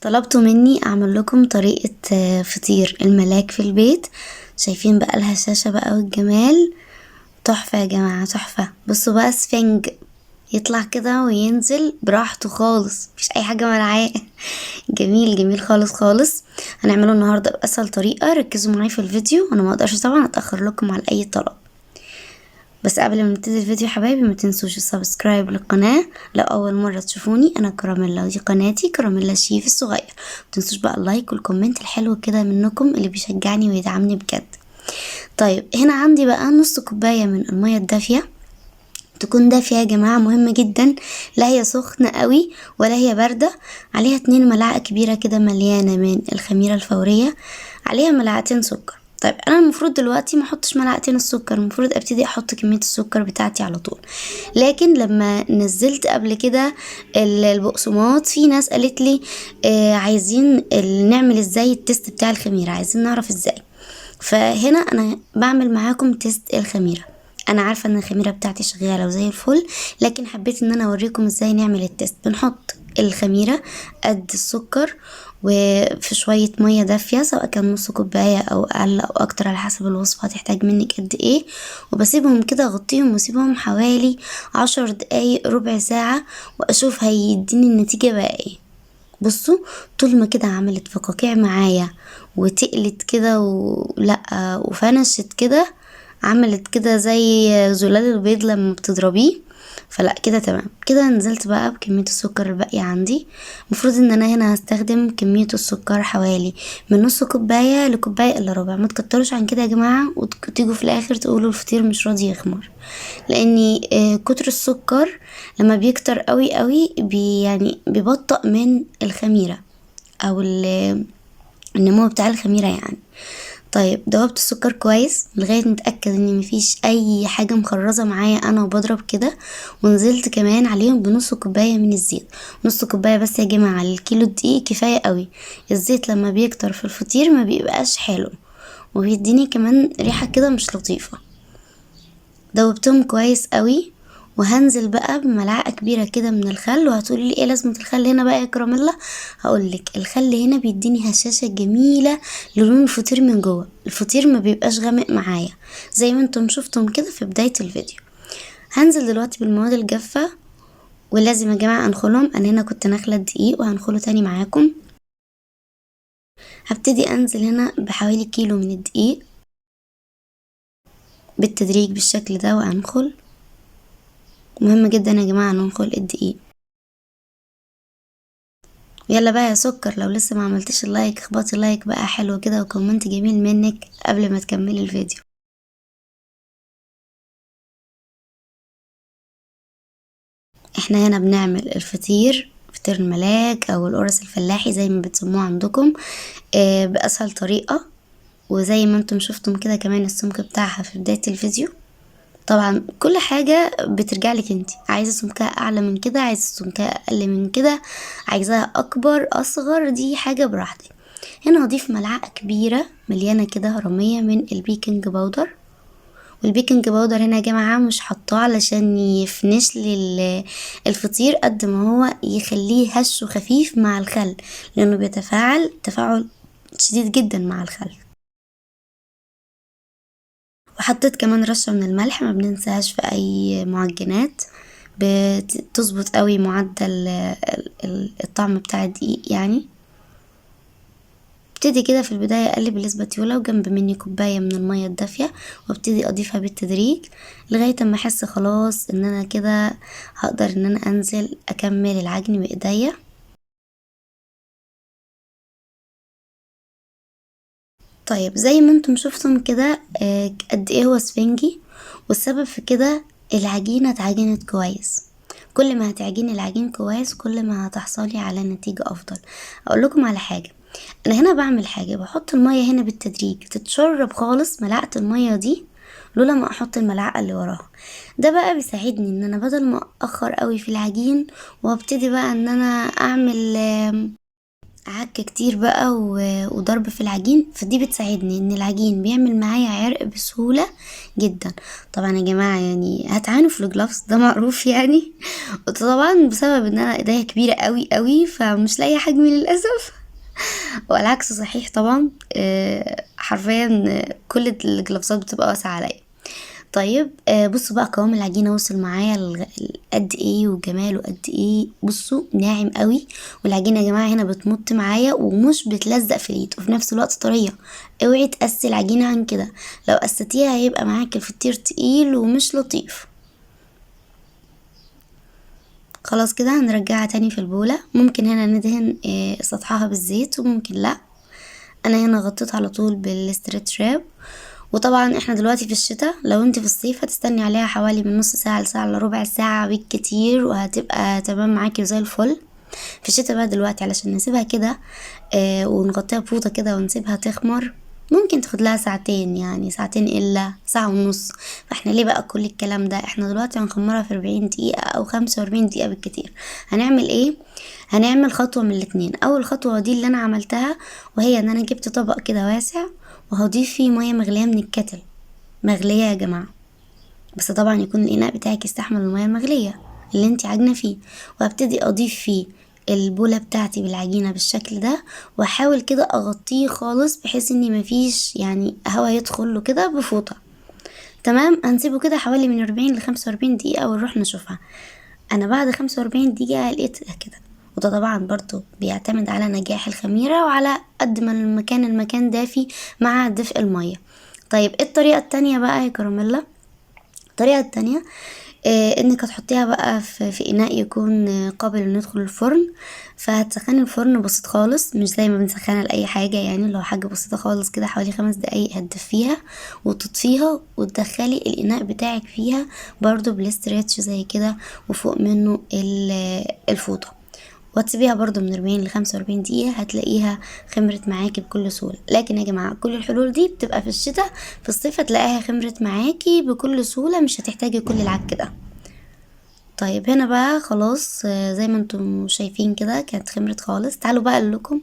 طلبتوا مني اعمل لكم طريقة فطير الملاك في البيت. شايفين بقى الهشاشة بقى والجمال، تحفة يا جماعة تحفة. بصوا بقى سفنج يطلع كده وينزل براحته خالص، مفيش اي حاجة منعاه. جميل جميل خالص خالص. هنعمله النهاردة بأسهل طريقة، ركزوا معايا في الفيديو، انا ما اقدرش طبعا اتأخر لكم على اي طلب. بس قبل ما نبتدي الفيديو حبايبي ما تنسوش ال subscribe للقناة لو اول مرة تشوفوني. انا كراميلا ودي قناتي كراميلا شيف الصغير. ما تنسوش بقى ال like وال comment الحلو كده منكم اللي بيشجعني ويدعمني بجد. هنا عندي بقى نص كوباية من المية الدافية، تكون دافية يا جماعة، مهم جدا، لا هي سخنة قوي ولا هي باردة. عليها 2 ملعقة كبيرة كده مليانة من الخميرة الفورية، عليها ملعقتين سكر. انا المفروض دلوقتي ما احطش ملعقتين السكر، المفروض ابتدي احط كمية السكر بتاعتي على طول. لكن لما نزلت قبل كده البقسماط في ناس قالت لي، عايزين نعمل ازاي ال test بتاع الخميرة، عايزين نعرف ازاي. فهنا انا بعمل معاكم test الخميرة. انا عارفة ان الخميرة بتاعتي شغالة وزي الفل، لكن حبيت ان انا اوريكم ازاي نعمل ال test. بنحط الخميرة قد السكر وفي شوية مية دافية، سواء كان نص كوباية او اقل او اكتر على حسب الوصفة هتحتاج منك قد ايه، وبسيبهم كده اغطيهم واسيبهم حوالي 10 دقايق ربع ساعة، واشوف هيديني النتيجة بقى ايه. بصوا طول ما كده عملت فقاقيع معايا وتقلت كده وفنشت كده، عملت كده زي زلال البيض لما بتضربيه، فلا كده تمام. كده نزلت بقى بكمية السكر الباقية عندي. المفروض ان انا هنا هستخدم كمية السكر حوالي من نص كوباية لكوباية الا ربع، ما تكتروش عن كده يا جماعة وتيجوا في الاخر تقولوا الفطير مش راضي يخمر، لان، كتر السكر لما بيكتر قوي قوي بيبطئ من الخميرة او النمو بتاع الخميرة. دوبت السكر كويس لغاية ما اتأكد ان مفيش اي حاجة مخرزة معايا انا وبضرب كده، ونزلت كمان عليهم بنص كوباية من الزيت، نص كوباية بس يا جماعة للكيلو الدقيق كفاية قوي. الزيت لما بيكتر في الفطير ما بيبقاش حلو وبيديني كمان ريحة كده مش لطيفة. دوبتهم كويس قوي، وهنزل بقى بملعقة كبيرة كده من الخل. وهتقولي لي ايه لازمة الخل هنا بقى يا كراميلا؟ هقولك الخل هنا بيديني هشاشة جميلة للون الفطير من جوه، الفطير ما بيبقاش غامق معايا زي ما انتم شفتم كده في بداية الفيديو. هنزل دلوقتي بالمواد الجافة، ولازم يا جماعة انخلهم، انا هنا كنت ناخلة الدقيق وهنخله تاني معاكم. هبتدي انزل هنا بحوالي كيلو من الدقيق بالتدريج بالشكل ده وانخل. مهم جدا يا جماعة ننخل الدقيق. يلا بقى يا سكر، لو لسه ما عملتيش ال like اخبطي like بقى حلو كده و comment جميل منك قبل ما تكملي الفيديو. احنا هنا بنعمل الفطير، فطير الملاك او القرص الفلاحي زي ما بتسموه عندكم، باسهل طريقة، وزي ما انتم شفتم كده كمان السمك بتاعها في بداية الفيديو. طبعا كل حاجة بترجع لك انت، عايزة سمكها اعلى من كده، عايزة سمكها اقل من كده، عايزاها اكبر اصغر، دي حاجة براحتك. هنا هضيف ملعقة كبيرة مليانة كده هرمية من ال baking powder. وال baking powder هنا يا جماعة مش حطاه علشان يفنش لي الفطير قد ما هو يخليه هش وخفيف مع الخل، لانه بيتفاعل تفاعل شديد جدا مع الخل. وحطيت كمان رشة من الملح، ما بننساهاش في اي معجنات، بتظبط قوي معدل الطعم بتاع الدقيق. ابتدي كده في البداية اقلب الاسباتيولا وجنب مني كوباية من المية الدافية، وابتدي اضيفها بالتدريج لغاية اما احس خلاص ان انا كده هقدر ان انا انزل اكمل العجن بايديا. زي ما انتم شفتم كده، قد ايه هو سفنجي، والسبب في كده العجينة اتعجنت كويس. كل ما هتعجني العجين كويس كل ما هتحصلي على نتيجة افضل. اقول لكم على حاجة، انا هنا بعمل حاجة، بحط المية هنا بالتدريج تتشرب خالص ملعقة المية دي لولا ما احط الملعقة اللي وراها. ده بقى بيساعدني ان انا بدل ما اخر قوي في العجين وابتدي بقى ان انا اعمل عك عك كتير بقى وضرب في العجين، فدي بتساعدني ان العجين بيعمل معايا عرق بسهولة جدا. طبعا يا جماعة يعني هتعانوا في ال gloves ده معروف يعني، وطبعا بسبب ان انا ايديا كبيرة قوي قوي فمش لاقية حجمي للأسف، والعكس صحيح طبعا، حرفيا كل الجلافزات بتبقى واسعة عليا. طيب، بصوا بقى قوام العجينة وصل معايا قد ايه وجماله قد ايه. بصوا ناعم قوي، والعجينة يا جماعة هنا بتمط معايا ومش بتلزق في اليد، وفي نفس الوقت طرية. اوعي تقسي العجينة عن كده، لو قستيها هيبقى معاك الفطير تقيل ومش لطيف. خلاص كده هنرجعها تاني في البولة. ممكن هنا ندهن سطحها بالزيت وممكن لا. انا هنا غطيتها على طول بال stretch wrap. وطبعا احنا دلوقتي في الشتاء، لو انت في الصيف هتستني عليها حوالي من نص ساعة لساعة الا ربع ساعة بالكتير وهتبقى تمام معاكي وزي الفل. في الشتاء بقى دلوقتي علشان نسيبها كده، ونغطيها بفوطة كده ونسيبها تخمر، ممكن تاخد لها ساعتين، يعني ساعتين الا ساعة ونص. فاحنا ليه بقى كل الكلام ده؟ احنا دلوقتي هنخمرها في 40 دقيقة او 45 دقيقة بالكتير. هنعمل ايه؟ هنعمل خطوة من الاتنين. اول خطوة دي اللي انا عملتها، وهي ان انا جبت طبق كده واسع وهضيف فيه مية مغلية من الكتل، مغلية يا جماعة، بس طبعا يكون الاناء بتاعك يستحمل المية المغلية اللي انت عاجنة فيه. وهبتدي اضيف فيه البولة بتاعتي بالعجينة بالشكل ده، واحاول كده اغطيه خالص بحيث ان مفيش هوا يدخل له كده بفوطة. تمام، هنسيبه كده حوالي من 40 لخمسة وأربعين دقيقة ونروح نشوفها. انا بعد 45 دقيقة لقيتها كده، وده طبعا برضو بيعتمد على نجاح الخميرة وعلى قد ما المكان دافي مع دفء المية. طيب ايه الطريقة التانية بقى يا كراميلا؟ الطريقة التانية، انك هتحطيها بقى في اناء يكون قابل انه يدخل الفرن. فهتسخني الفرن بسيط خالص، مش زي ما بنسخنها لاي حاجة، لو حاجة بسيطة خالص كده حوالي 5 دقايق هتدفيها وتطفيها وتدخلي الاناء بتاعك فيها برضو بالاسترتش زي كده، وفوق منه الفوطة، وهتسيبيها برضو من 40 لخمسة وأربعين دقيقة، هتلاقيها خمرت معاكي بكل سهولة. لكن يا جماعة كل الحلول دي بتبقى في الشتاء، في الصيف هتلاقيها خمرت معاكي بكل سهولة، مش هتحتاجي كل العك ده. طيب هنا بقى خلاص، زي ما انتم شايفين كده كانت خمرت خالص. تعالوا بقى اقول لكم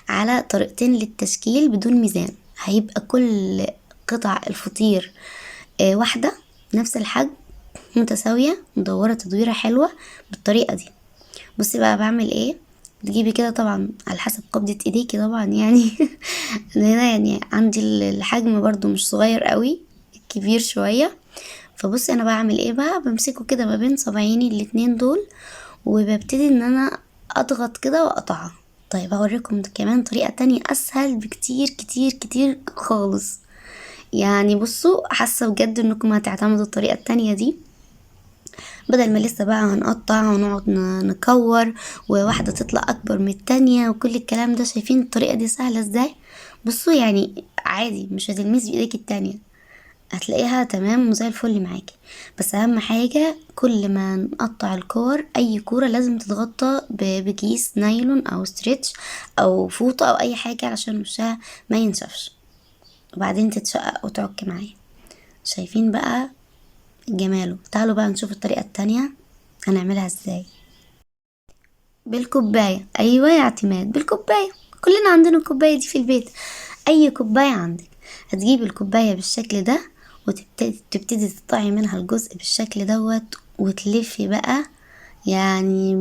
على طريقتين للتشكيل بدون ميزان. هيبقى كل قطع الفطير، واحدة نفس الحجم متساوية مدورة تدويرة حلوة بالطريقة دي. بصي بقى بعمل ايه. بتجيبي كده طبعا على حسب قبضة ايديكي طبعا، انا هنا عندي الحجم برضو مش صغير قوي، كبير شوية. فبصي انا بعمل ايه بقى، بمسكه كده ما بين صابعيني الاتنين دول وببتدي ان انا اضغط كده واقطعه. طيب هوريكم كمان طريقة تانية اسهل بكتير كتير كتير خالص. بصوا حاسة بجد انكم هتعتمدوا الطريقة التانية دي، بدل ما لسه بقى هنقطع ونقعد نكور وواحدة تطلع اكبر من التانية وكل الكلام ده. شايفين الطريقة دي سهلة ازاي؟ بصوا عادي مش هتلمسي بايديك التانية، هتلاقيها تمام وزي الفل معاكي. بس اهم حاجة كل ما نقطع الكور، اي كورة لازم تتغطى بكيس نايلون او stretch او فوطة او اي حاجة عشان وشها ما ينشفش، وبعدين تتشقق وتعك معايا. شايفين بقى جماله؟ تعالوا بقى نشوف الطريقة التانية هنعملها ازاي. بالكوباية. ايوه يا اعتماد، بالكوباية. كلنا عندنا الكوباية دي في البيت. اي كوباية عندك هتجيبي الكوباية بالشكل ده وتبتدي تقطعي منها الجزء بالشكل دوت، وتلفي بقى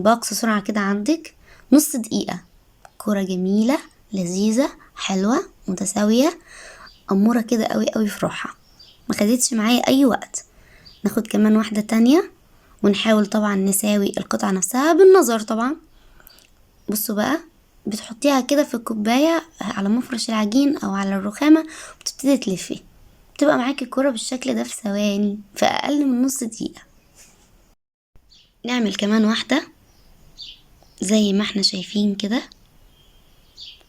باقصى سرعة كده عندك نص دقيقة. كرة جميلة لذيذة حلوة متساوية أمورة كده قوي قوي في روحها، ما خدتش معايا أي وقت. ناخد كمان واحدة تانية ونحاول طبعا نساوي القطعة نفسها بالنظر طبعا. بصوا بقى بتحطيها كده في الكوباية على مفرش العجين أو على الرخامة وبتبتدي تلفي، بتبقى معاكي الكرة بالشكل ده في ثواني، في أقل من نص دقيقة. نعمل كمان واحدة زي ما احنا شايفين كده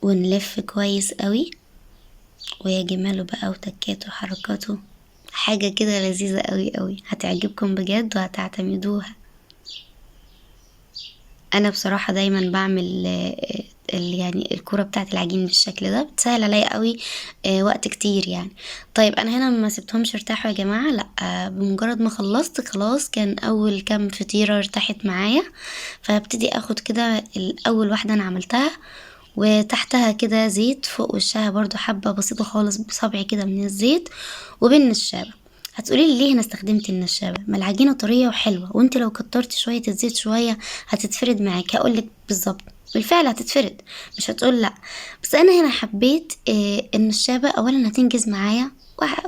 ونلف كويس قوي، ويا جماله بقى وتكاته وحركاته، حاجة كده لذيذة قوي قوي، هتعجبكم بجد وهتعتمدوها. انا بصراحة دايما بعمل، الكرة بتاعت العجين بالشكل ده، بتسهل عليا قوي، وقت كتير. طيب انا هنا ما سبتهمش ارتاحوا يا جماعة، لا، بمجرد ما خلصت خلاص كان اول كام فطيرة ارتاحت معايا، فهبتدي اخد كده الاول واحدة انا عملتها وتحتها كده زيت، فوق وشها برضو حبة بسيطة خالص بصبعي كده من الزيت، وبالنشابة. هتقولي لي ليه انا استخدمت النشابة؟ ما العجينة طرية وحلوة، وانت لو كترتي شوية الزيت شوية هتتفرد معاك. هقولك بالظبط بالفعل هتتفرد، مش هتقول لا، بس انا هنا حبيت النشابة. اولا هتنجز معايا،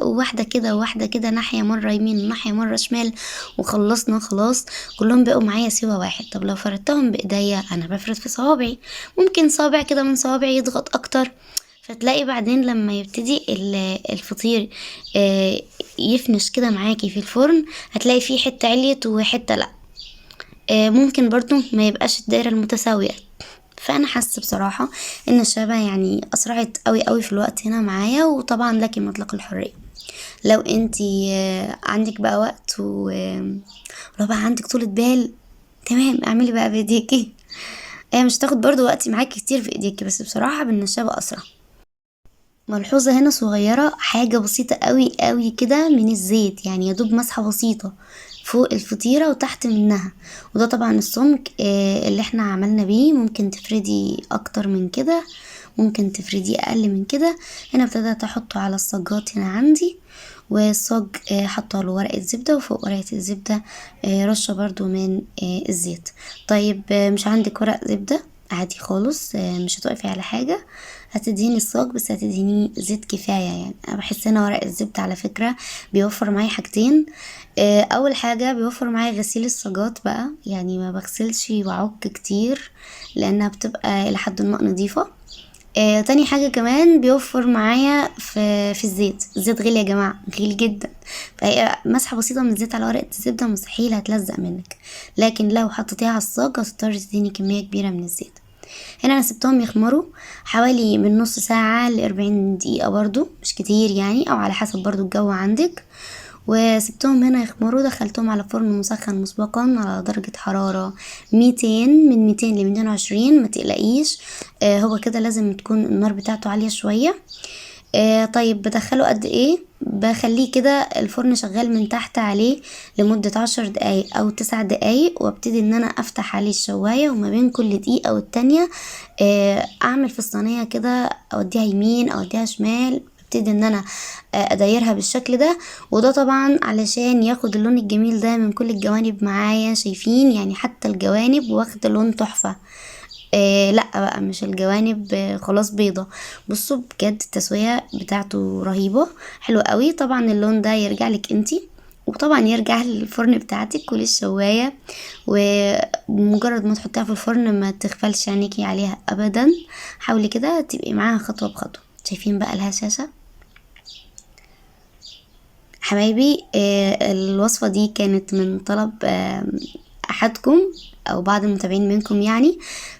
واحدة كده وواحدة كده، ناحية مرة يمين وناحية مرة شمال، وخلصنا خلاص كلهم بقوا معايا سوا واحد. طب لو فردتهم بايديا، انا بفرد في صوابعي، ممكن صابع كده من صوابعي يضغط اكتر، فتلاقي بعدين لما يبتدي الفطير يفنش كده معاكي في الفرن، هتلاقي فيه حتة عليت وحتة لا، ممكن برضو ما يبقاش الدايرة المتساوية. فانا حاسه بصراحة ان الشبه اسرعت قوي قوي في الوقت هنا معايا. وطبعا لك مطلق الحرية لو انتي عندك بقى وقت ولو بقى عندك طولة بال، تمام، اعملي بقى بايديكي، هي مش هتاخد برضو وقت معاكي كتير في ايديكي، بس بصراحة بالنشابه اسرع. ملحوظة هنا صغيرة، حاجة بسيطة قوي قوي كده من الزيت، يا دوب مسحة بسيطة فوق الفطيرة وتحت منها، وده طبعا السمك اللي احنا عملنا بيه. ممكن تفردي اكتر من كده، ممكن تفردي اقل من كده. هنا ابتديت احطه على الصاجات هنا عندي، والصاج حاطه له ورقة زبدة، وفوق ورقة الزبدة رشة برضو من الزيت. مش عندك ورق زبدة عادي خالص، مش هتقفي على حاجة، هتدهني الصاج بس هتدهني زيت كفاية. انا بحس ان ورق الزبدة على فكرة بيوفر معايا حاجتين، اول حاجة بيوفر معايا غسيل الصاجات بقى، ما بغسلش وعك كتير لانها بتبقى الى حد ما نظيفة. تاني حاجة كمان بيوفر معايا في الزيت، الزيت غالي يا جماعة، غالي جدا، فهي مسحة بسيطة من الزيت على ورقة الزبدة مستحيل هتلزق منك، لكن لو حطيتيها على الصاج هتضطري تديني كمية كبيرة من الزيت. هنا انا سبتهم يخمروا حوالي من نص ساعة لأربعين دقيقة برضو، مش كتير يعني، او على حسب برضو الجو عندك. وسبتهم هنا يخمروا، دخلتهم على فرن مسخن مسبقا على درجة حرارة 200، من 200 ل 220، ما تقلقيش، هو كده لازم تكون النار بتاعته عالية شوية. بدخله قد ايه؟ بخليه كده الفرن شغال من تحت عليه لمدة 10 دقايق او 9 دقايق، وابتدي ان انا افتح عليه الشواية، وما بين كل دقيقة والتانية، اعمل في الصينية كده، اوديها يمين اوديها شمال، ابتدي ان انا ادايرها بالشكل ده. وده طبعا علشان ياخد اللون الجميل ده من كل الجوانب معايا، شايفين حتى الجوانب واخد لون تحفة. لا بقى مش الجوانب، خلاص بيضة. بصوا بجد التسوية بتاعته رهيبة، حلوة قوي. طبعا اللون ده يرجع لك انتي، وطبعا يرجع للفرن بتاعتك وللشواية، ومجرد ما تحطيها في الفرن ما تغفلش عينيكي عليها ابدا، حاولي كده تبقي معاها خطوة بخطوة. شايفين بقى الهشاشة حبايبي؟ الوصفة دي كانت من طلب احدكم او بعض المتابعين منكم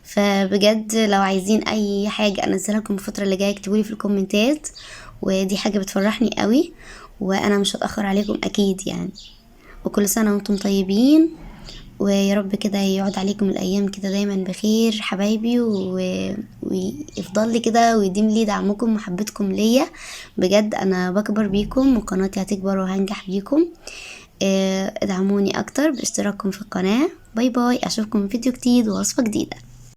فبجد لو عايزين اي حاجة انزلها لكم الفترة اللي جاية اكتبولي في الكومنتات، ودي حاجة بتفرحني قوي، وانا مش هتأخر عليكم اكيد. وكل سنة وانتم طيبين، ويا رب كده يعود عليكم الايام كده دايما بخير حبايبي، ويفضل لي كده ويديم لي دعمكم ومحبتكم ليا. بجد انا بكبر بيكم وقناتي هتكبر وهنجح بيكم. ادعموني اكتر باشتراككم في القناة. bye bye، اشوفكم في فيديو جديد ووصفة جديدة.